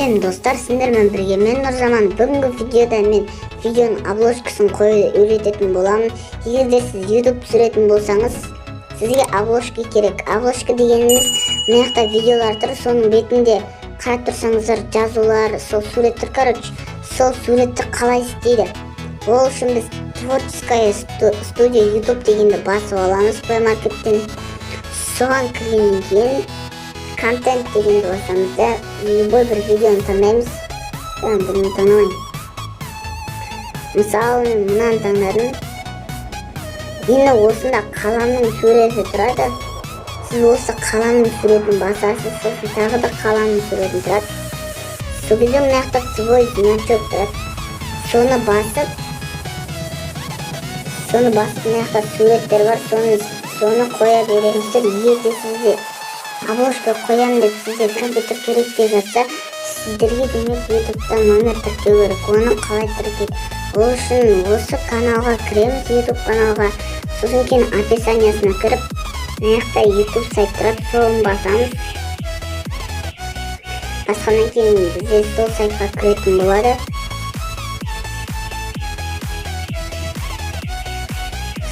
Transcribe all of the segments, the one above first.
Сәлем, достар! Сендермен бірге мен, Нұрзаман. Бүгінгі видеода мен видеоның обложкасын қоюды үйрететін боламын. Егер де сіз YouTube түсіретін болсаңыз, сізге обложка керек. Обложка дегеніміз — мына жақта видеолар тұр, соның бетінде қарап тұрсаңыздар, жазулар, сол суреттер. Короче, сол суретті қалай істейді? Ол үшін біз «Творческая студия YouTube» дегенді басып аламыз Play Market'тен. Соған кіргеннен кейін «Контент» дегенді басамыз да, любой бір видеоны таңдаймыз. Бұны таңдамаймын, мысалы, мен мынаны таңдадым. Енді осында қаламның суреті тұрады. Сіз осы қаламның суретін басасыз. Сосын тағы да қаламның суретін тұрады. Сол кезде мына жақта «Свой значок» тұрады. Соны басып, мына жақта суреттер бар, соны қоя бересіздер. Егер де сізде обложка қоямын деп, сізде компьютер керек деп жатса, сіздерге, демек, Ютубта номер тіркеу керек. Оны қалай тіркейді? Ол үшін осы каналға кіреміз, Ютуб каналға. Сосын кейін описаниясына кіріп, мына жақта Ютуб сайт тұрады, соны басамыз. Басқаннан кейін бізде сол сайтқа кіретін болады.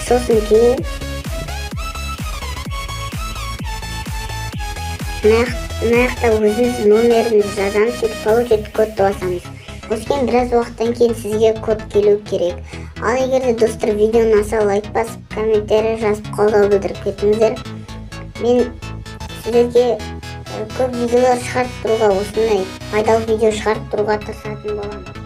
Сосын кейін мына жақта өзіміз номерімізді жазамыз, сөйтіп «Получить кодты» басамыз. Одан кейін біраз уақыттан кейін сізге код келу керек. Ал егер де, достар, видео ұнаса, лайк басып, комментарий жазып, қолдау білдіріп кетіңіздер. Мен сіздерге көп видеолар шығарып тұруға, осындай пайдалы видео шығарып тұруға тырысатын боламын.